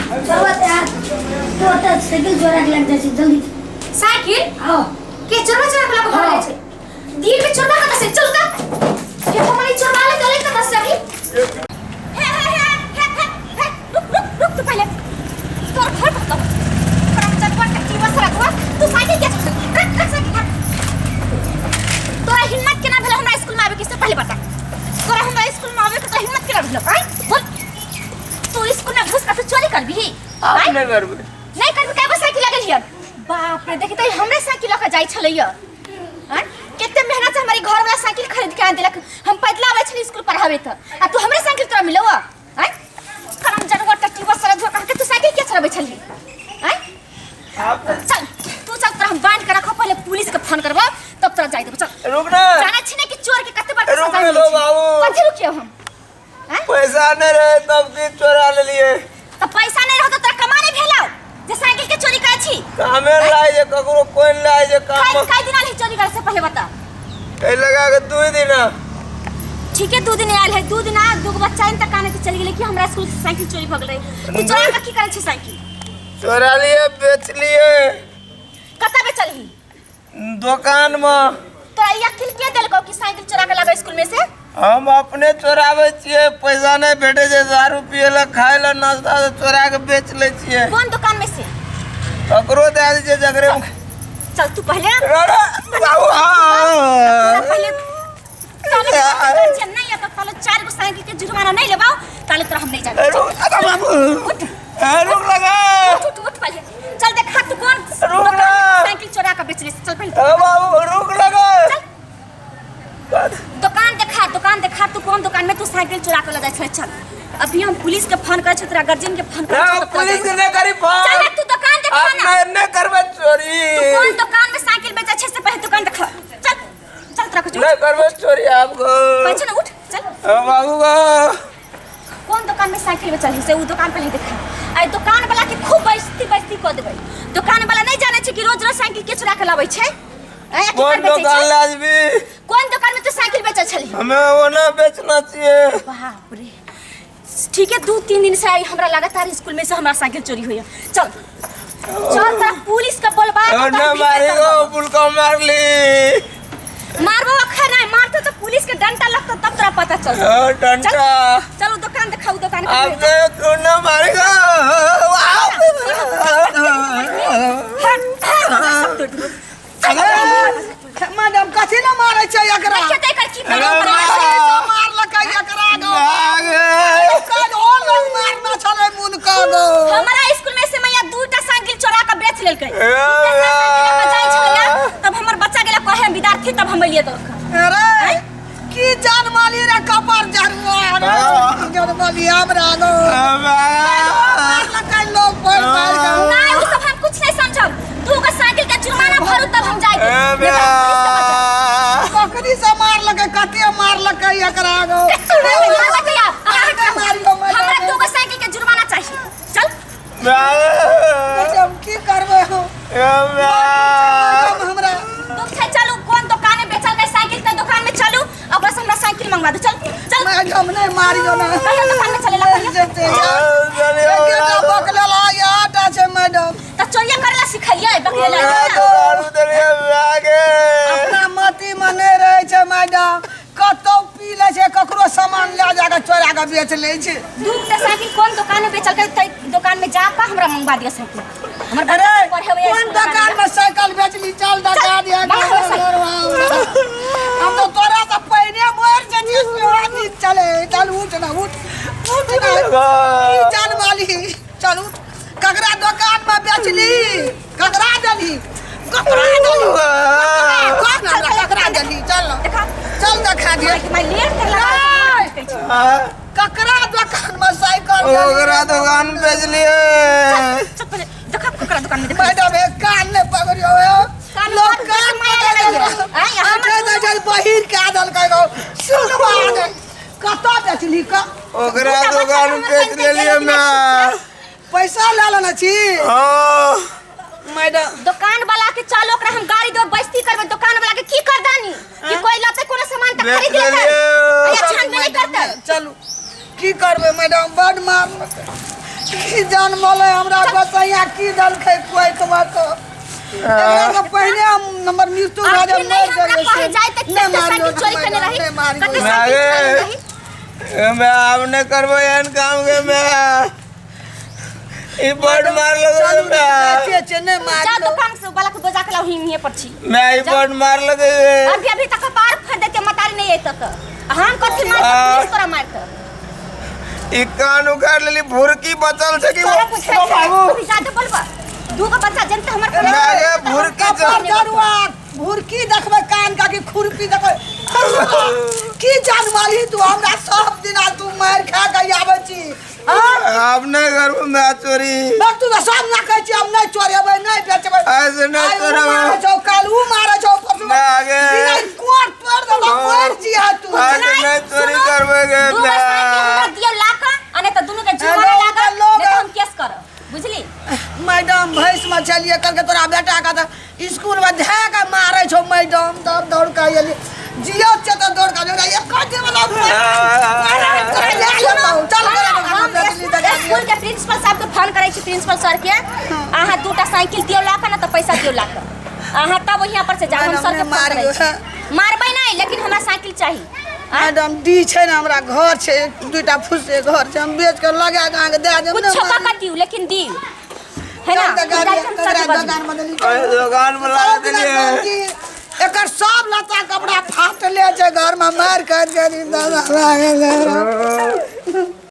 चलबा ते आ तो ओतऽ साइकिल चोरा के लग जाइ छै जल्दी। साइकिल? हाँ। के चोरबा चोरा के लग भाग जाइ छै? दिन में चोरबा कतऽ से? चल त के हमरे चोरबा ले चले कतऽ से अभी? हे हे हे हे हे हे, रुक रुक रुक, तू पहले तोर घर पर तो करम चटवा के टीवा सरा दुआ। तू साइकिल के चल, रख रख साइकिल रख। तोरा हिम्मत केना भेल हमरा स्कूल में आबे के, से पहले बता। तोरा हमरा स्कूल में आबे के तोरा हिम्मत केना भेल? आय बोल, तू स्कूल में घुस के तू चोरी करबी? आब नहि करबै। नहीं करबी? काहे साइकिल लगल हियर? बाप रे, देखी त हमरे साइकिल लऽ के जाइ छलैया। आय कते मेहनत से हमारी घर वाला साइकिल खरीद के आन देलक। हम पैदल आबै छली स्कूल पढ़ावे त, आ तू हमरे साइकिल तोरा मिलौ? आय करम जानवर टट्टी बसरा धोखा के तू साइकिल के चलाबै छली? आय चल तू चल, तोरा हम बांध के रखो, पहले पुलिस के फोन करबो तब तोरा जाय देबो। चल। रुक ना। जानै छी ने कि चोर के कते बड़का रुक सजा ना मिलै छै। बाबू। कथी रुकियो हम? आँय? पैसा नहीं रहे तब की चोरा लेलिए। त पैसा नहीं रहतो तोरा कमा नहीं भेलौ जे साइकिल के चोरी करै छी? कामे लाए जे ककरो कोई लाए जे काम। कै कै दिन आयल है चोरी करे से पहले बता। ए लगा के 2 दिन। ठीक है, 2 दिन आयल है, 2 दिन आ दू गो बच्चा इन तक काने के चल गेलै कि हमरा स्कूल से साइकिल चोरी भ गेलै। तू चोरा के की करै छी साइकिल? चोरा लिए बेच लिए। कतऽ बेचलही? दुकान में। तोरा ई अकिल के देलकौ कि साइकिल चोरा के लाबै स्कूल में से? हम अपने चोराबै छियै, पैसा नहीं भेटै छै दारू पिए ला खाए ला नाश्ता से चोरा के बेच लै छियै। कोन दुकान में से? ककरो दए दै छियै जकरे। चल तू पहले। अरे, बाबू, हाँ। तोरा पहले ताले तोरा नहीं आता, ताले 4 गो साइकिल के जुर्माना नहीं लेबाओ ताले तोरा हम नहीं जाने। ए, रुक, अरे बाबू। उठ। ए, रुक लगा। उठ उठ उठ पहले, चल देखा तू कौन रुक दुकान में ना। साइकिल चोरा के बेचले से। चल पहले। ए, बाबू, रुक लगा। चल। दुकान देखा, दुकान देखा तू कौन दुकान में तू साइकिल चोरा के ले जाय छै। चल अभी हम पुलिस के फोन करै छी, तोरा गार्जियन के फोन करै छी। ना, तब तोरा पुलिस के जाय। नहीं करी फोन। चल ना, तू दुकान देखा अब ना। मैं नहीं करबै चोरी। तू कौन दुकान में साइकिल बेचै छै से पहले दुकान देखा। चल चल तोरा कुछ नहीं करबै चोरी आपको। कहै छै ना उठ चल। ए, बाबू गो। कौन दुकान में साइकिल बेचल से उ दुकान पहले देखा। आई दुकान वाला के खूब बेइज्जती बेइज्जती कऽ देबै। दुकान वाला नहीं जानै छै कि रोज रोज साइकिल के चुरा के लाबै छै। आँय, आ कौन केकर बेचै दुकान छै? लाजबी? कौन दुकान में तू साइकिल बेचै छली? हमें वो ना बेचना चाहिए। बाप रे, ठीक है, 2-3 दिन से आई हमरा लगातार स्कूल में से हमरा साइकिल चोरी होइया। चल चल तोरा पुलिस के बोलबा के ओ, तोरा ना भीतर मारे करबो। गो, पुलका मार ली। मारबो अखन नहीं, मारतो तो पुलिस के डंडा लगतो तब तोरा पता चल। ओ, डंडा। चल, चल दुकान दिखाऊ, दुकान के आपने क्यों ना मारेगा? मैडम कथी ने मारै छै एकरा? देखिए तो एकर की अरे करब। माँ। मारलकै एकरा गो। काज ओ लोग मारना छलै मुन का गो। हमारा स्कूल में से मैया 2टा साइकिल चोरा के बेच लेलकै। 2टा साइकिल लऽ के जाइ छलैया तब हमर बच्चा गेला कहे हम विद्यार्थी, तब हम एलियै दौड़ के। अरे की जान माली रे कपार जरुआ रे जान माली हमरा गो। मारलकै लोग पड़ पड़ के। नहीं उ सब हम कुछ नहीं समझब। 2 गो साइकिल के जुर्माना भरू तब हम जाएंगे। बकरी से मारलकै, कते मारलकै एकरा गो। Mario madam. हमरा 2 गो साइकिल के जुर्माना चाहिए। चल। हम की करबै हम? मैडम हमरा दुख छै। चलू कोन दुकान में बेचल गई साइकिल के दुकान में चलू, ओकरा से हमरा साइकिल मंगवा दे। चल चल। मैडम नहीं मारियो ना। कहियो दुकान में चलेला कहियो। एकेटा बकलेला आटा छै मैडम। त चोरिया करेला सिखलियै बकलेला। अपना मती में नहीं रहै छै मैडम, कतौ पी लै छै, ककरो सामान लए जाके चोरा के बेच लै छै। 2टा साइकिल कोन दुकान में बेचल गई तै दुकान में जाके हमरा मंगवा दिया साइकिल। हमर अरे बच्चा पढ़े हुए कोन दुकान में साइकिल बेचली? चल दगा दिया। मंगा हमरा साइकिल। हम तो तोरा से पहिने मर जतियै आदमी। चले चल उठ ना, उठ उठ ना, की जान वाली। चल उठ, ककरा दुकान में बेचली? ककरा देली? ककरा देली? कह ना हमरा ककरा देली? चल ना। देखा। चल देखा दिया। मैं लेट कर लगा। ककरा दुकान में साइकिल देली? ओकरा दुकान बेचलिए। चल पहले देखा ककरा दुकान में देखा। मैडम एक कान ने पकड़ियो है। कान लोग पकड़ कान के माया पकड़ लगैया। के आँय, हमर आठे दर्जन बहिर के देलकै गो। सुनबा दे कतऽ बेचली क? ओकरा दुकान बेच लेलिए मैं। पैसा लए लेने छी हाँ। मैडम? दुकान वाला के चलो ओकरा हम गाड़ी दो बेइज्जती करबै। दुकान वाला के की कर दानी कि कोई लते कोनो सामान त बेच खरीद लेतै। लेलियै। अरे छानबे नहीं करतै। चलू की करबै मैडम, बड मारलकै। की जनमलै हमरा गोसैया की देलकै कोइखमे तऽ एकरा से पहिने हम हमर मृत्यु भए अभी जाए नहीं मरि हमरा जाए कहे जाए तक नहि कते मारियौ साइकिल चोरी केने रही नहि मारियौ कते साइकिल चोरी रही मैं आब नहि करबो एहन काम के मैं ई बड मार चलू लगै ने, मैं छै छै नहि जा मारियौ दुकान से वाला के बजा के लाओ हिम पर छी मैं ई बड मार लगै अभी अभी तक पार फट देते मतारी नहीं आई तक हम कथी मार आ। पुलिस तोरा मारत ई कान उखाड़ लेली भुरकी बचल छै कि तोरा पूछे ओ बाबू अभी ज्यादा बोलबा दू गो बच्चा जनते हमर ना गे, भुरकी कपार जरुआ भुरकी देखबै कान का कि खुरपी देखबै की जानमाली तू हमरा सब दिना तू मारि खा के आबै छी हाँ? आब नहि करबो मैं चोरी बस तू तऽ सब ना कहै छी हम नहि चोरेबै नहि बेचबै ऐसे नहि आइ उ चोरेबै। मारै छौ काल्हि उ मारै छौ परसू ना गे। बिना कोर तोड़ देलौ मरि जिहा तू आज नहि चोरी करबै गे दू गो साइकिल हमरा दियो लाख आ नहीं तो दुनू के जुर्माना हेलो, लागत लोग। नहीं तो हम केस करब बुझली मैडम भैंस में छलियै कहलकै तोरा बेटा के तऽ स्कूल में धए के मारै छौ मैडम तब दौड़ के एलियै जियो छै तऽ दौड़ के एलियै एक दिन वाला चल हम स्कूल के प्रिंसिपल साहब के फोन करै छी प्रिंसिपल सर के अहाँ दूटा साइकिल दियो लाख ना तो पैसा दियो लाख अहाँ तब यहाँ पर से जाओ हम मैडम, सर के नहि फोन करै मारियौ, छी मारबै नहीं लेकिन हमरा साइकिल चाही आँय? मैडम डी छै ने हमरा घर छै दुईटा फुसे घर छै हम बेच के लगा के अहाँके दए देब कुछो कऽ के दियौ लेकिन दियौ है ना चल तऽ गाड़ी जाइ छी हम सर के ककरा बजबै। दोकान बदली ओहि दोकान मे लगा देलियै एकर सब लत्ता कपड़ा फाटले छै घर में मारि काटि के दादा लागल